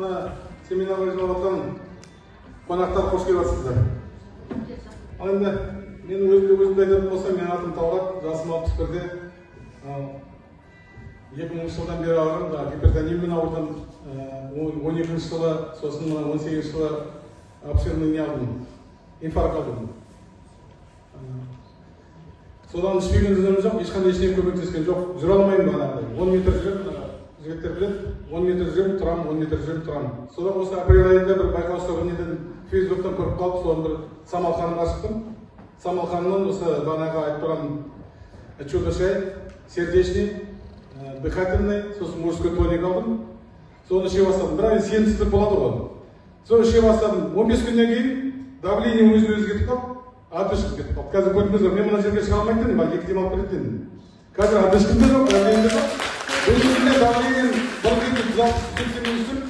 Мына семинарға жиналып жатқан қонақтар, қош келіп жатсыздар. Ал енді мен өзімді айтатын болсам, менің атым Талғат, жасым 61-де. 2000 жылдан бері ауырдым, жаңағы гипертониямен ауырдым. 12-жылы, сосын мына 18-жылы обширный не алдым, инфаркт алдым. Содан ішпеген күнім жоқ, ешқандай ештеңе көмектескен жоқ. Жүре алмаймын бағанағыдай. 10 метр жүремін, мына жігіттер біледі, 10 метр жүремін, тұрамын, 10 метр жүремін, тұрамын. Содан осы апрель айында бір байқаусызда бір неден, Фейсбуктан көріп қалып, содан бір Самал ханымға шықтым. Самал ханымнан осы бағанағы айтып тұрған чудо шай, сердечный, дыхательный, сосын мужской тоник алдым. Соны іше бастадым. Бірақ енді сенімсіздік болады ғой. Соны іше бастадым. 15 күннен кейін давление өзінен өзі кетіп қалды, одышка кетіп қалды. Қазір көрдіңіз ғой, мен мына жерге шыға алмайтын едім, екі демалып келетін едім. Қазір одышкам да жоқ, давлением де жоқ. Бүгінгі күнде давлением бір кезде 160 80-нен түсіп,